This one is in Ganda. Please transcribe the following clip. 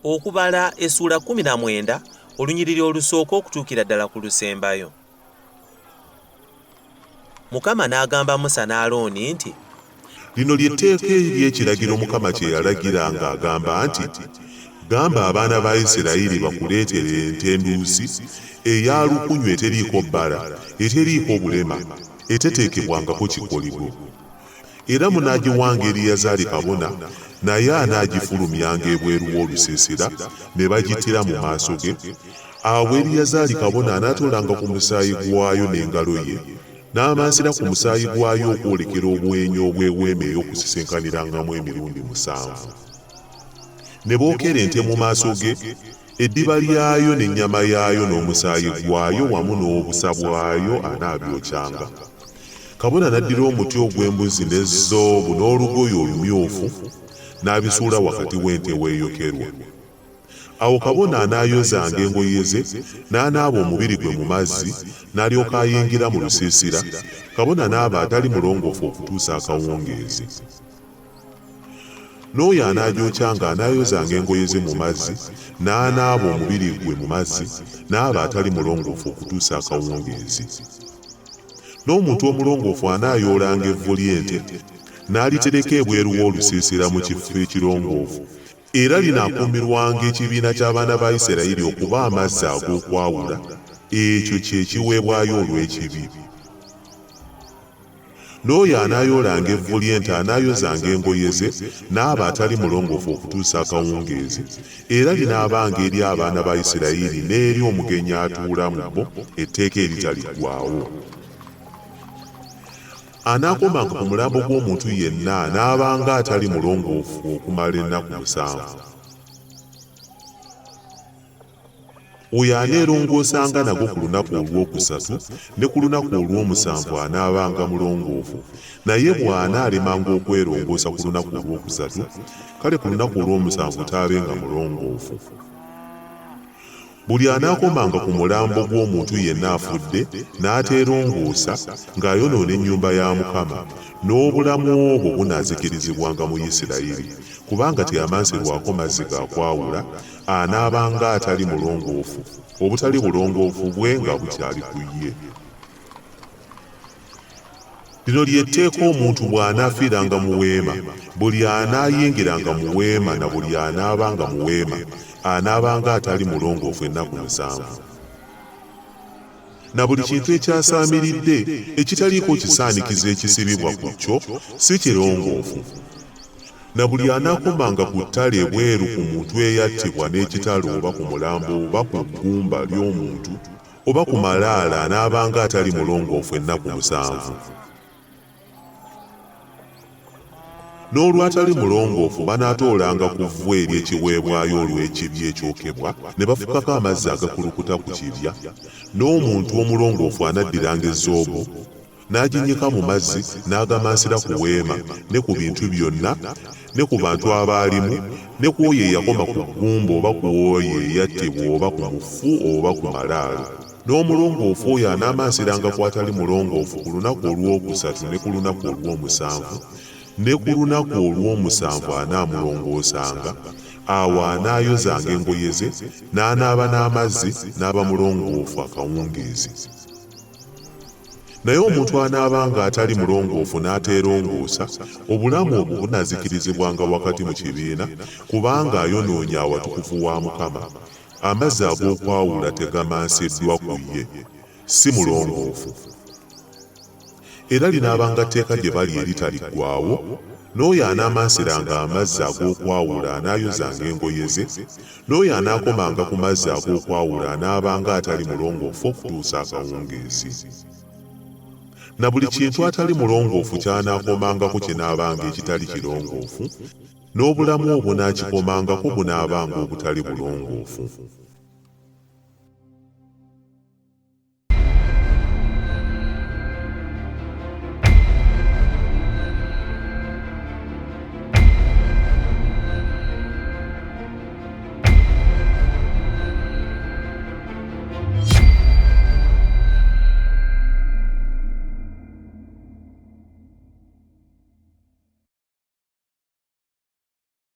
Okubala essuula 19 olunyiriri olusooka okutuukira ddala ku lusembayo. Mukama n'agamba Musa ne Alooni nti. Lino lye tteeka ery'ekiragiro Mukama kye yalagira ng'agamba nti, Gamba abaana ba Isirayiri bakuleetere ente enduusi eya lukunyu eteriiko bbala, eteriiko bulema, eteteekebwangako kikoligo. Era munaagiwanga Eriyazaali kabona, naye anaagifulumyanga ebweru w'olusiisira, ne bagittira mu maaso ge. Awo Eriyazaali kabona anaatoolanga ku musaayi gwayo n'engalo ye, n'amansira ku musaayi gwayo okwolekera obwenyi obw'Eweema ey'Okusisinkanirangamu emirundi musanvu. Ne bookera ente mu maaso ge, eddiba lyayo n'ennyama yaayo n'omusaayi gwayo wamu n'obusa bwayo anaabyokyanga. Kabona n'addira omuti ogw'embuzi ne zoobu n'olugoye olumyufu, n'abisuula wakati w'ente w'eyokerwa. Awo kabona anaayozanga engoye ze, n'anaaba omubiri gwe mu mazzi, n'alyoka ayingira mu lusiisira, kabona n'aba atali mulongoofu okutuusa akawungeezi. N'oyo anaagyokyanga anaayozanga engoye ze mu mazzi, n'anaaba omubiri gwe mu mazzi, n'aba atali mulongoofu okutuusa akawungeezi. N'omuntu omulongoofu anaayoolanga evvu ly'ente, n'alitereka ebweru w'olusiisira mu kifo ekirongoofu, era linaakuumirwanga ekibiina ky'abaana ba Isirayiri okuba amazzi ag'okwawula, ekyo kye kiweebwayo olw'ekibi. N'oyo anaayoolanga evvu ly'ente anaayozanga engoye ze, n'aba atali mulongoofu okutuusa akawungeezi, era linaabanga eri abaana ba Isirayiri n'eri omugenyi atuula mu bo etteeka eritaliggwaawo. Anaakomanga ku mulambo gw'omuntu yenna n'abanga atali mulongoofu okumala ennaku musanvu. Oyo aneerongoosanga nago ku lunaku olwokusatu ne ku lunaku olw'omusanvu anaabanga mulongoofu. Naye bw'anaalemanga okwerongoosa ku lunaku olwokusatu, kale ku lunaku olw'omusanvu taabenga mulongoofu. Buli anaakomanga ku mulambo gw'omuntu yenna afudde n'ateerongoosa, ng'ayonoona ennyumba ya Mukama, n'obulamu obwo bunaazikirizibwanga mu Isirayiri, kubanga teyamansirwako mazzi ga kwawula, anaabanga atali mulongoofu, obutali bulongoofu bwe nga bukyali ku ye. Lino lye tteeka omuntu bw'anaafiiranga mu weema, buli anaayingiranga mu weema na buli anaabanga mu weema, anaabanga atali mulongoofu ennaku musanvu. Na buli kintu ekyasaamiridde ekitaliiko kisaanikizo ekisibibwa ku kyo si kirongoofu. Na buli anaakomanga ku ttale ebweru ku muntu eyattibwa n'ekitala oba ku mulambo oba ku ggumba ly'omuntu oba ku malaalo anaabanga atali mulongoofu ennaku musanvu. N'olw'atali mulongoofu banaatoolanga ku vvu ery'ekiweebwayo olw'ekibi ekyokebwa ne bafukako amazzi agakulukuta ku kibya, n'omuntu omulongoofu anaddiranga ezoobu, n'aginnyika mu mazzi n'agamansira ku weema ne ku bintu byonna ne ku bantu abaalimu ne ku oyo eyakoma ku ggumba oba ku oyo eyattibwa oba ku mufu oba ku malaalo. N'omulongoofu oyo anaamansiranga ku atali mulongoofu ku lunaku olwokusatu ne ku lunaku olw'omusanvu, ne ku lunaku olw'omusanvu anaamulongoosanga, awo anaayozanga engoye ze, n'anaaba n'amazzi, n'aba mulongoofu akawungeezi. Naye omuntu anaabanga atali mulongoofu n'ateerongoosa, obulamu obwo bunaazikirizibwanga wakati mu kibiina, kubanga ayonoonye awatukuvu wa Mukama, amazzi ag'okwawula tegamansiddwa ku ye, si mulongoofu. Era linaabanga tteeka gye bali eritaliggwaawo, n'oyo anaamansiranga amazzi ag'okwawula anaayozanga engoye ze, n'oyo anaakomanga ku mazzi ag'okwawula anaabanga atali mulongoofu okutuusa akawungeezi. Na buli kintu atali mulongoofu ky'anaakomangako kinaabanga ekitali kirongoofu, n'obulamu obunaakikomangako bunaabanga obutali bulongoofu.